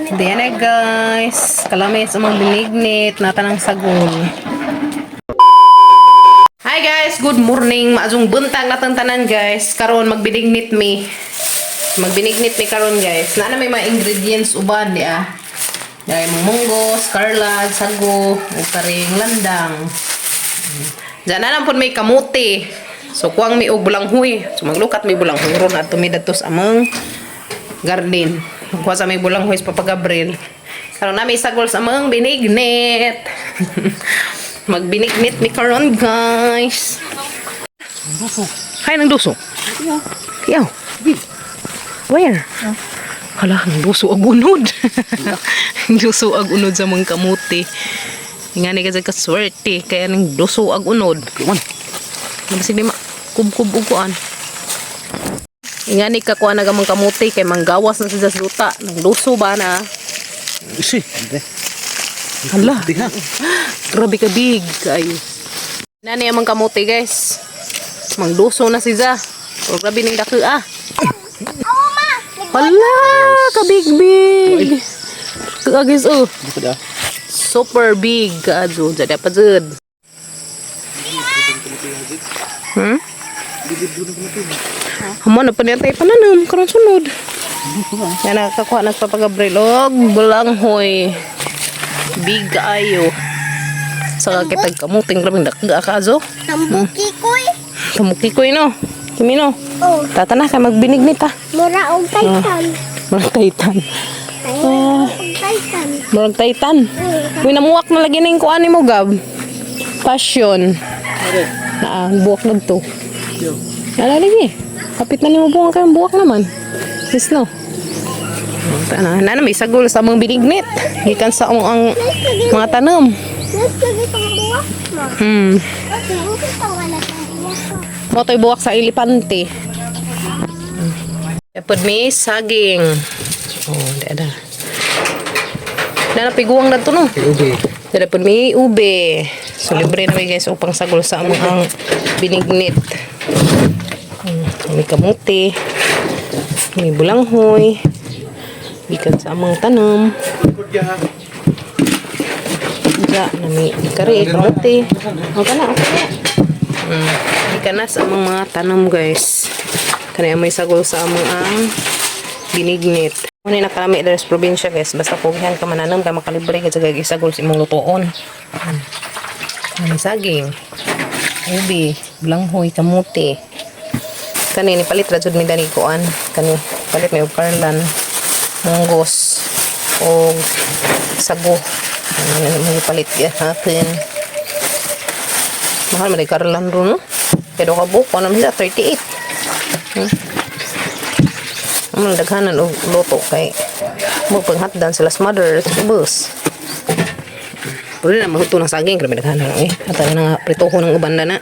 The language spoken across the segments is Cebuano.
Diyan na, guys. Kalami sa mga binignit. Natanang sagol. Hi guys! Good morning! Maazong buntag natang tanan, guys. Karon magbinignit mi. Magbinignit mi karon, guys. Naa na may mga ingredients uban di ah. Dahil mong munggos, karlag, sago, ug karing landang. Diyan na lang po may kamuti. So kuwang mi og bulanghoy. So maglukat may bulanghoy ron adto mi dadto sa among garden. Magkuha sa may bulanghoy sa Papa Gabriel. Karon na may sagol sa among binignit. Magbinignit mi karon, guys. Duso. Hay nang duso. Yaw. Where? Hala, nang duso ag unod. Duso ag unod sa mga kamuti. Nga ni kasi kaswerte kaya nang duso ag unod. Kuman. Nabasig di ma kubkub og kuan. Nga ni kakuha na gamang kamuti kay manggawas na siya sa duta. Nang duso ba na? Isi. Hindi. Hala. Di ha. Grabe ka big kayo. Nani amang kamuti, guys. Mangduso na siya. Pero grabe ning dako ah. Hala, ka big big. Ka guys oh. Di pa da. Super big kaadto. Jadi pa jud. Hamo na pa niya tayo pananom karon sunod. Yan nakakuha na sa Papa Gabriel og bulanghoy. Big ayo. Saka kitag kamuting grabing dakga kazo. Tambuki koy. Tumuki ko no. Kimi no. Oh, Tata na kay magbinignit ta. mura og titan. Murag titan. Ay, mura og titan. Murag titan. Uy, namuwak na lagi ning kuan nimo, Gab. Passion. Na buwak na to. Ala lagi. Kapit na nimo buwak kay buwak naman. Sis no. Tana, na may sagol sa among binignit. Gikan sa among ang mga tanom. Nas lagi tong buwak mo. Okay, okay pa wala tong buwak mo. Mo to'y buwak sa elepante. Dapat may saging. Oh, di ada. Na napiguang na to no. Ube. Dapat may ube. So libre na may guys upang sagol sa among ang binignit. May kamuti. May bulanghoy. Gikan sa among tanom. Diya, na may kare, kamuti. Okay na, okay na. Gikan na sa among mga tanom, guys. Kani may sagol sa among ang binignit. Muna nakalami diri sa probinsya, guys. Basta kugihan ka mananom kay makalibre ka sa isagol sa imong lutoon. May saging, ubi, bulanghoy, kamuti. Kani ni palit ra jud mi dani kuan. Kani palit may og karlan, munggos og sago. Ano mo palit gihapon. Mahal man karlan ro no. Pero ka buko naman siya 38. Ang daghanan og luto kay mo paghatdan sila smother bus. Pero na magluto ng saging grabe daghanan eh. At na nga prituho ng uban na na.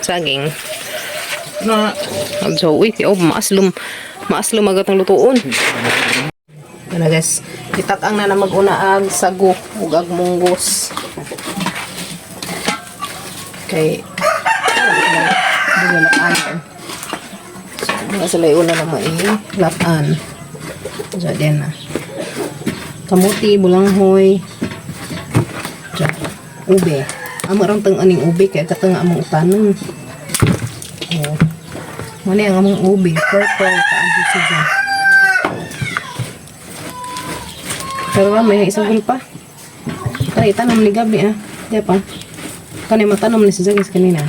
Saging. Na. So, uy, oh, maaslom. Maaslom agad ang lutuon. Ano guys, itakang na na mag-una ag sago ug ag munggos. Kay hindi na lapan. So, mga sila una na mai-lapan. So, diyan na. Kamuti, bulanghoy, diyan, ube. Amo rang tang aning ube kay katang among utanon. Oh. Muna ang among ube. Purple. Kaagyo siya. Pero ah, may isang gulpa. Tara, itanom ni Gabi ah. Di pa. Kani matanom ni si Jagis kanina.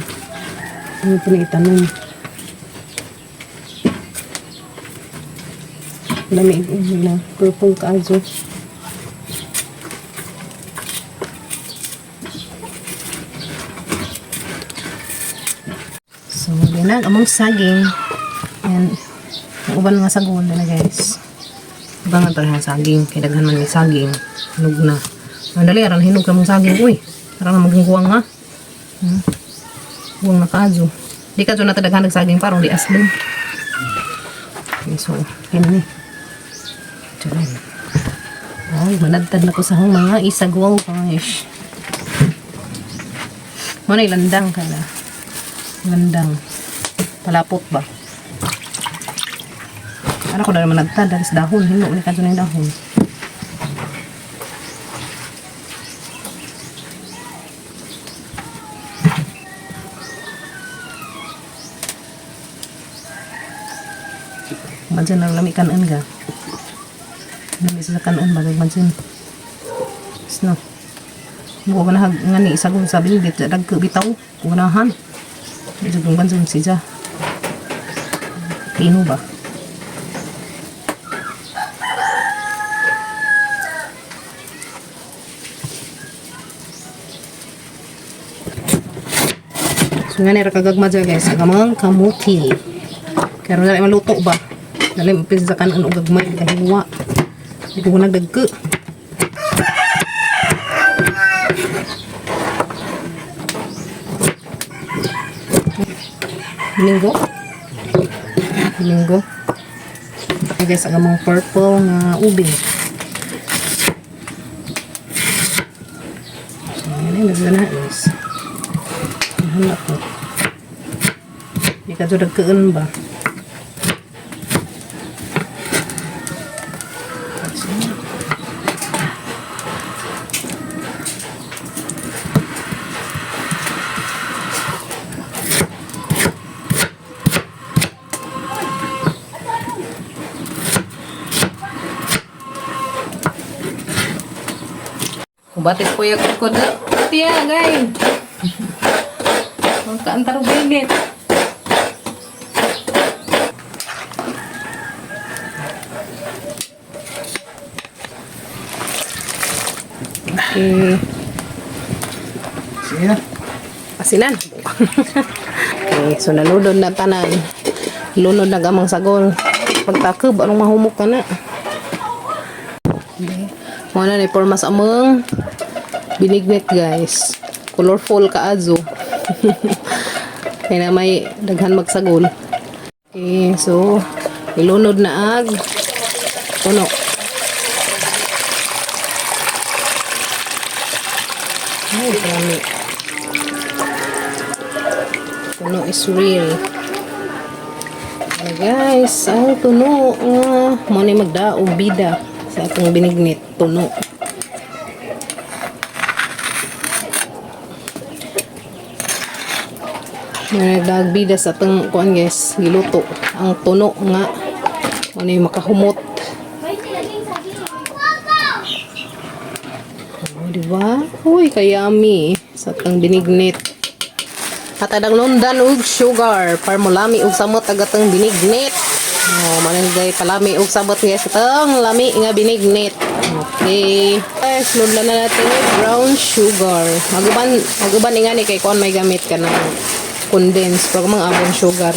Ano pa ni itanom? Dami ube na. Purple kaagyo. So, yan ang among saging. Yan. Ang uban nga sagol na guys. Uban nga talaga ang saging. Kaya daghan man may saging. Hinog na. Ang dali, aran hinog ka mong saging. Uy, aran na maging guwang ha. Guwang na kaadyo. Di ka na tadaghan saging parang di aslom. Okay, so, yan ni. Diyan. Ay, manadtad na ko sa hong mga isagwang guys. Muna landang ka na. Landang. Palapot ba? Ano ko na naman nagtad, dalis dahon. Hino, ni kadto ng dahon. Mansin na lami kanon ga. Lami sa kanon bagay mansin. Sno. Mo ko na nga ni isagong sabi ni dito dag bitaw kunahan. Medyo kung bansin siya. Pino ba? So nga ni rakagagma dyan guys, ang amang kamuti. Karon dali maluto ba? Dali mapis sa kanon og gagmay kahiwa. Di ko nagdagko. Linggo. Linggo. Okay guys, ang amang purple nga ube. So, yan ay na guys. Hanap ko. Di ka dagkaan ba? Kubatit po yung ko Tiya, gay. Huwag ka antaro binit. Okay. Sige na. Asinan. Okay, so nalunod na tanan. Lunod na gamang sagol. Pagtakeb, anong mahumok ka na? Okay. Muna ni forma sa among binignit guys. Colorful ka azo. Kaya na may daghan magsagol. Okay, so ilunod na ag puno. Ay, dami. Tuno is real. Ano guys, ang tuno nga mo ni magdaog bida sa atong binignit tuno. Mo ni nagdaog bida sa atong kuan guys, giluto ang tuno nga mo ni makahumot. Oh, di ba? Uy, kayami sa atong binignit. Hatadang lundan ug sugar para molami ug samot ag atong binignit. Oh, mananggay palami ug samot guys atong lami nga binignit. Okay. Guys, lundan na natin yung brown sugar. Maguban maguban nga ni kay kuan may gamit ka ng condensed pero mga abon sugar.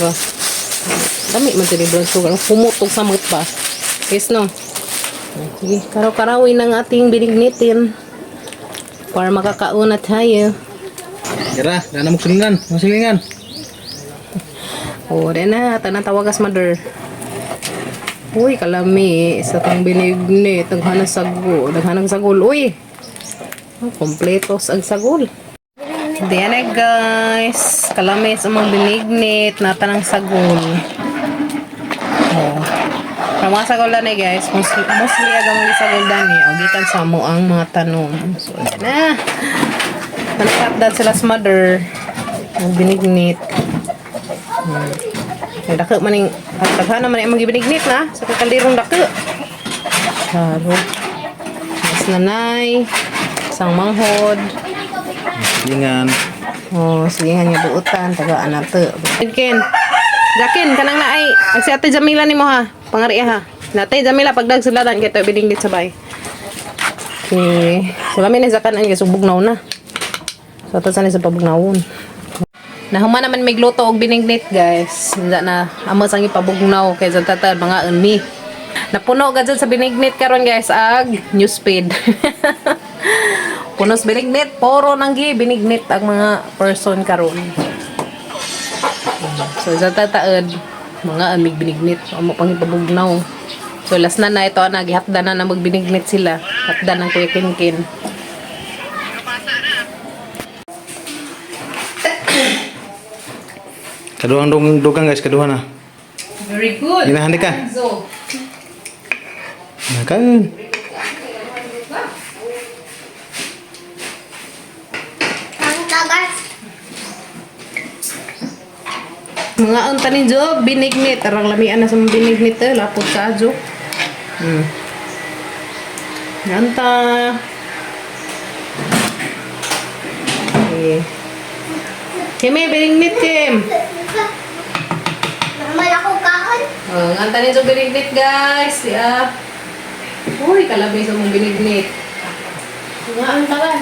Dami man ni brown sugar. Humot og samot pa. Yes no. Sige, karaw-karawin ang ating binignitin para makakaon na tayo. Tara, dana mo silingan. Mo silingan. Oh, di na. Tanang tawagas, mother. Uy, kalami. Sa tang binignit. Daghan ang sagol. Daghan ang sagol. Uy! Oh, kompletos ang sagol. Di na, guys. Kalami sa mga binignit. Natanang sagol. Oh. Ang mga sagol na guys. Mostly, mostly ang mga sagol dani. O, gikan sa mo ang mga tanom. So, di na. Tanang sila sa mother. Ang binignit. Ay, dako maning taghan naman ang gibinignit na sa kakalirong dako. Karo. Mas nanay, isang manghod. Silingan. Oh, sige nga niya buutan tagaan nato. Ken. Jakin kanang naay ag si Ate Jamila nimo ha. Pangari ha. Natay Jamila pagdag suladan kay to binignit sabay. Okay. So kami na sa kanan kay bugnaw na. So ato sa pabugnawon. Nahuman naman migluto og binignit guys. Hindi na amo sang ipabugnaw kay sa tata mga unmi. Napuno gad sa binignit karon guys ag newsfeed. Punos binignit, poro nang gi binignit ang mga person karon. So sa tataod mga amig binignit amo pang ipabugnaw. So last na na ito na gihapda na na magbinignit sila. Hapda ng Kuya Kinkin. Kaduhang dugang guys, kaduha na. Very good. Ginahandi ka. So, Nakain. Ang tagas. Mga unta ni Job, binignit. Arang lamian na sa mga binignit eh. Lapot ka, Job. Anta. Okay. Kimi, binignit, Kim. Naman ako kaon. Oh, anta ni Job binignit, guys. Yeah. Uy, kalabay sa mong binignit. Nga ang tagas.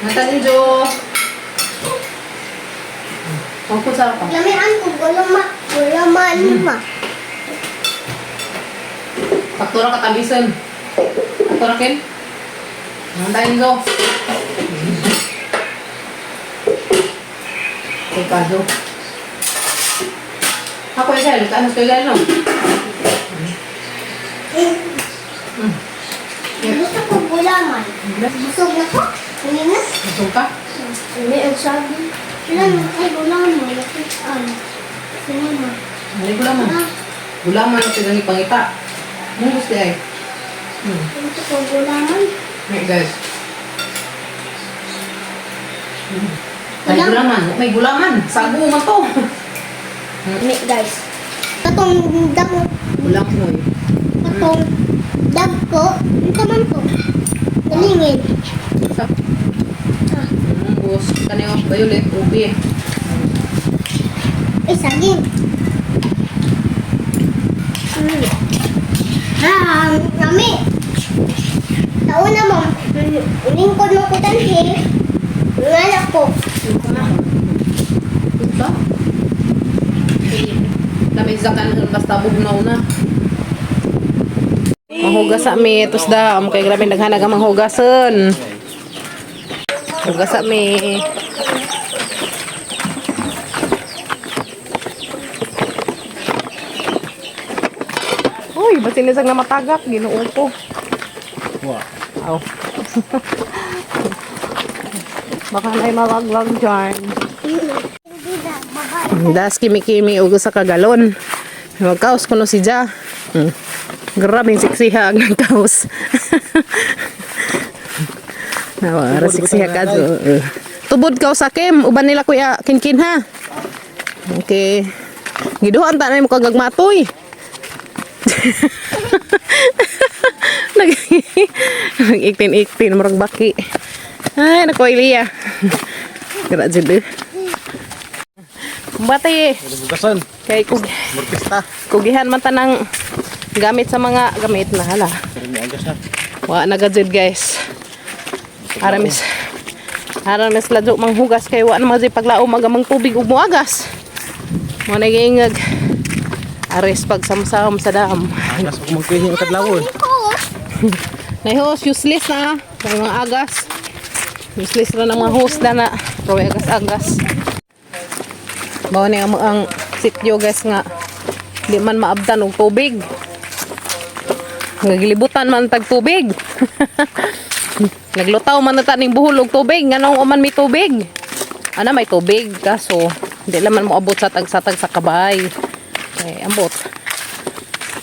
Anta ni Job. Huwag ko sa pa. Lamian ko gulama. Gulaman ma. Faktura ka tabisan. Faktura, Kim. Antayin ko. Kay kaso. Ako yung sa'yo. Ano sa'yo gano'n? No? Gusto ko gulaman. Busog na ko. Hindi na. Busog ka? Hindi ang sabi. Sila na ay gulaman. Nakitaan. Sila na. Hindi gulaman. Ah, Gulaman na pinang ipangita. Anong gusto ay? gusto ko gulaman. Hey guys. May gulaman. May gulaman. Sago man to. Hindi guys. Katong damo. Gulaman mo eh. Katong dagko. Ito man to. Nalingin. Sa Ah, Munggos. Kaniyo, violet, ubi. ay saging. Mm. Ah, nami. Sa una mo, lingkod mo ko tanhi. Ngalak ko. Ito? Dami sa kanon basta bugnaw na. Mahugas sa mi tos da am kay grabe naghanag ang manghugason. Hugas sa mi. Uy, basin na na matagak Ginoo ko. Wah. Aw. Baka may malaglag dyan. Hindi na, babae. Das kimi-kimi ugo sa kagalon. Magkaos kuno si Ja. Grabe yung siksiha ang nagkaos. Nawa, ara siksiha ka. Tubod ka sa Kim, uban nila kuya kinkin ha. Okay. Giduhan ta na mo kagagmatoy. Nag nag iktin-iktin murag baki. Ay, nako Ilya. Gra jud eh. Bati. Bugasan. Kay kug Murpista. kugihan man tanang gamit sa mga gamit na hala. Pero mo agas na. Wa na gajud guys. Aramis. Aramis ladyo manghugas kay wa na man paglaom agamang tubig ug moagas. Mo na giingag ares pagsamsam sa dam. Agas ako magkuhin ang kadlawon. Ko. Nay hose useless na may mga agas. Useless na ng mga hose na na. Pero agas-agas. Mao ni ang sityo guys nga di man maabdan og tubig. Nagilibutan man tag tubig. Naglutaw man na ta ning buhol og tubig nganong man may tubig. Ana may tubig kaso di laman mo abot sa tag sa kabay. Kay ambot.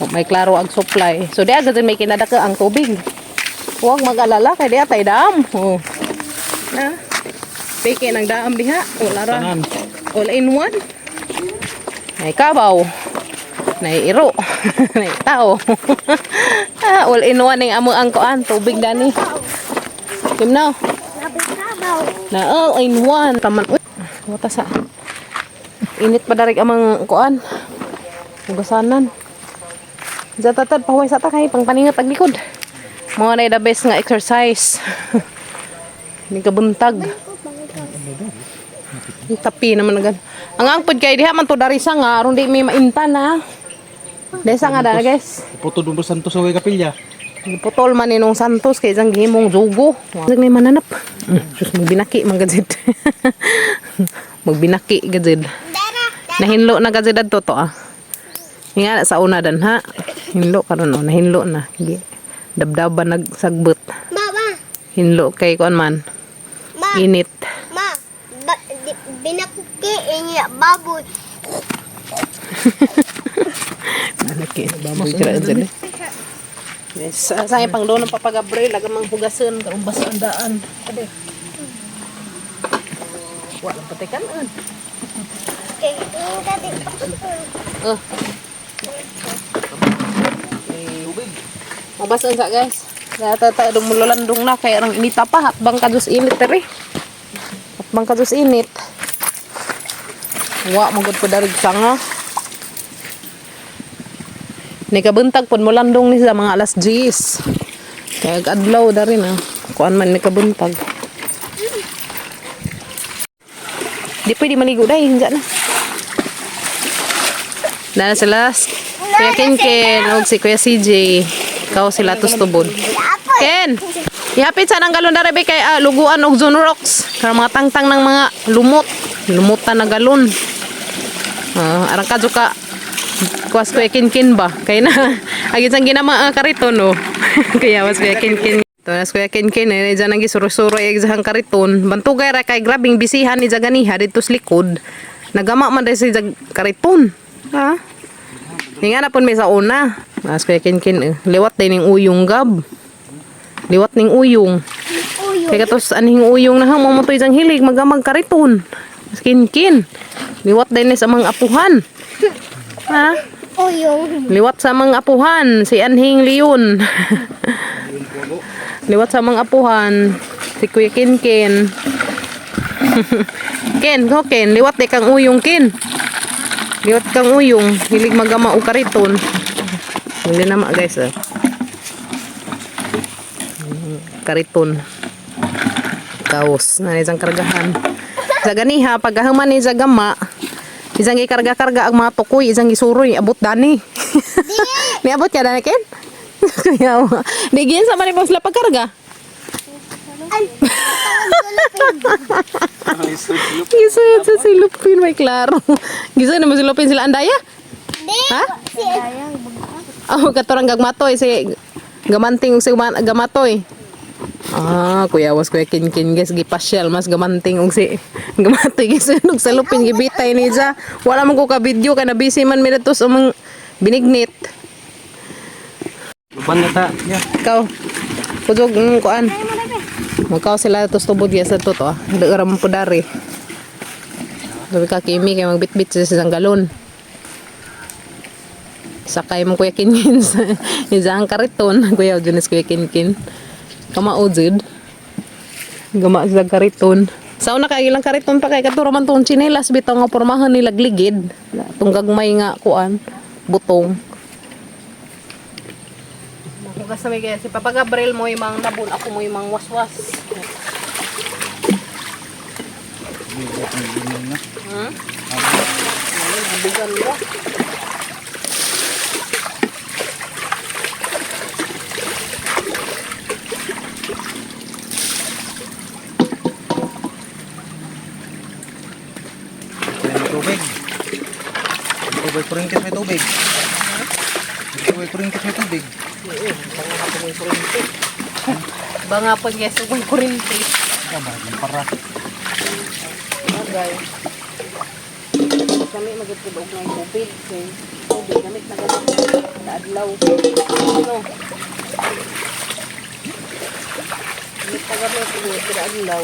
O, may klaro ang supply. So di agad may kinadaka ang tubig. Huwag mag-alala kay di atay dam. Oh. Na. Peke ng daam diha. Wala ra. Tanan. All in one. Nay kabaw. Nay iro. Nay tao. Ah, all in one ang amo ang kuan tubig dani. Kim no. Sabi kabaw. Na all in one. Taman. Uy, wata sa. Init pa darig amang kuan. Hugasanan. Zatatad pahuway sa ta kay pangpaningat ag likod. Mga na the best nga exercise. Hindi ka buntag. Ang Tapi naman agad. Ang angpod kay diha man to dari sa nga aron di may maintan na. Desa nga dara guys. Puto dun Santos sa way kapilya. Putol man ni nung Santos kay isang gihimong jugo. Wag na mananap. Sus magbinaki man gajid. Magbinaki gajid. Dara. Nahinlo na gajid adto to ah. Nga sa una dan ha. Hinlo karon oh, nahinlo na. Dabdaban nagsagbot. Baba. Hinlo kay kuan man. Ma. Init. Ma. Ba, di, binakuki inya baboy. Malaki na baboy kira dyan eh. Yes, sa pang doon ng Papa Gabriel, agang mang hugasan, karong basa ang daan. Kade. Wa lang patay kanon. Okay, yung dati. Oh. Mabasan sa guys. Natata dumululandong na kaya rang inita pa hatbang kadus init tere. Hatbang kadus init. Wa magud ko darig sanga. Nikabuntag pud mulandong ni sa mga alas 10. Kaya adlaw dari na. Kuan man nikabuntag. Di pwede maligo dahil, hindi na. Dana sila. Kuya Ken Ken, og si Kuya CJ. Ikaw sila tustubod. Ken! Ihapit sa nang galon darabi kay luguan og Zone Rocks. Kaya mga tangtang ng mga lumot. Lumutan na galon. Arang kadyo ka kuwas Kuya Ken Ken ba? Kaya na, agin sang ginama ang kariton no. Kaya mas Kuya Ken Ken. Ito na si Kuya Ken Ken eh, dyan ang gisuro-suro eh, ang kariton. Bantugay ra kay grabing bisihan ni Jaganiha dito sa likod. Nagama man dahil si Jag kariton. Ha? Nga na pun may sa una. Mas Kuya Ken Ken eh. Liwat din ning uyong gab. Liwat ning uyong. Uyo. Kaya katos anhing uyong na hang mamutoy diyang hilig magamag kariton. Mas Ken Ken. Liwat din ni sa mga apuhan. Ha? Uyong. Liwat sa mga apuhan, si Anhing Leon. Liwat sa mga apuhan, si Kuya Ken Ken. Ken, go Ken, liwat di kang uyong Ken. Liwat kang uyong, hilig magama o kariton. Hindi na ma guys ah. Kariton. Kaos, na isang kargahan. Sa ganiha, pagkahuman ni sa gama, isang gikarga-karga ang mga tukoy, isang gisuroy, abot dani. Niabot ka dani, Ken? Kaya, di giyan sa manipos sila pagkarga. Ay, Gisa sa silupin, may klaro. Gisa naman silupin sila andaya. Di. Ha? Si Oh, katurang gagmatoy si gamanting og si gamatoy. Ah, kuya was kuya kin-kin guys gipasyal mas gamanting og si gamatoy gisa og salupin gibitay ni siya. Wala man ko ka video kay na busy man mi didto sa among binignit. Luban na ta. Yeah. Ikaw. Kujog kuan. Magkaw sila tos tubod guys sa to ah. Daara man po dari. Sabi ka kimi kay magbitbit sa isang galon. Sakay mo kuya kinkin sa isang kariton. Kuya Junis kuya kinkin. Kamao jud. Gama sa kariton. Sa una kay ilang kariton pa kay katuro man tong tsinelas bitaw nga pormahan nila gligid. Tong gagmay nga kuan butong. Mahugas na may guys. Si Papa Gabriel mo yung mga nabon, ako mo yung mga waswas. Hmm? Habugan mo. May tubig. May tubig kuringkis may tubig. May tubig kuringkis may tubig. Banga ka po kurinti. Banga po guys, may kurinti. Ah, bakit ng para. Bagay. Kami magitudog ng tubig. Okay. Tubig, gamit na gamit. Naadlaw. Ano? Gamit na gamit. Tubig, naadlaw.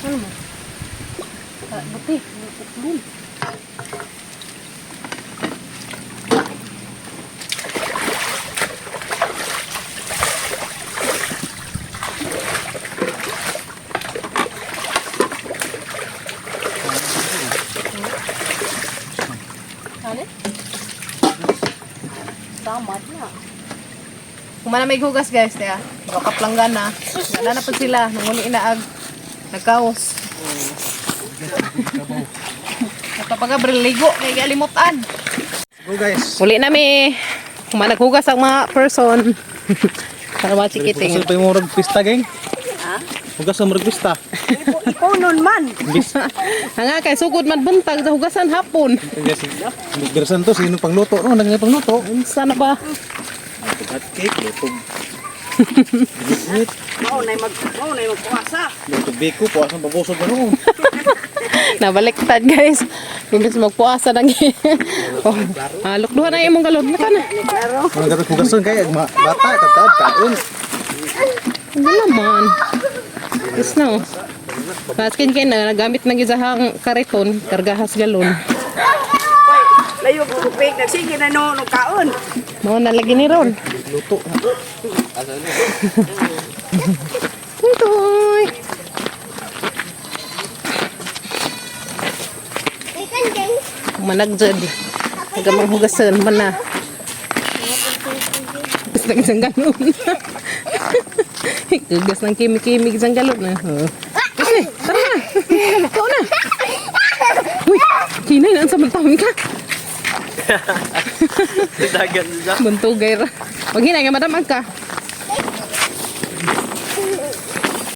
Ano mo? Ah, buti. Uklon. Ano? Tamat na. Kumana may hugas guys, tiya. Baka planggana. Wala na po sila. Nanguli inaag. Nagkaos. Kapag ligo, kay galimutan. Go guys. Uli na mi. Kumana naghugas ang mga person. Para machikiting. Hugas pa yung murag pista gang. Ha? Hugas sa murag pista. Ikonon man. Nga kay sugod man buntag sa hugasan hapon. Miguel Santos, sino pangluto? No, nang pangluto. Unsa na ba? Hot cake, lutog. Binignit. Mao na magpuasa. Lutog biko, puwasan pabusog na noon. Nabaliktad, guys. Imbes magpuasa nang. Oh, lukduhan na imong galon. Naka na. Mga gabi hugasan kaya, bata, tatad, kaon. Wala man. Yes no. Baskin kay na nagamit ng isahang kariton, kargahas galon. Hoy, layo ko tubig nagsige na no no kaon. Mao na lagi ni Ron. Luto. Tutoy. Ikan din. Managjud. Nagamang hugasan man na. Hugas ng isang galon. Hugas ng kimi-kimi isang galon na. Oh. Kasi, tara na. Ikaw na. Uy, kinay na sa tawon ka. Dagan siya. Buntugay ra. Pag hinay nga madam ka.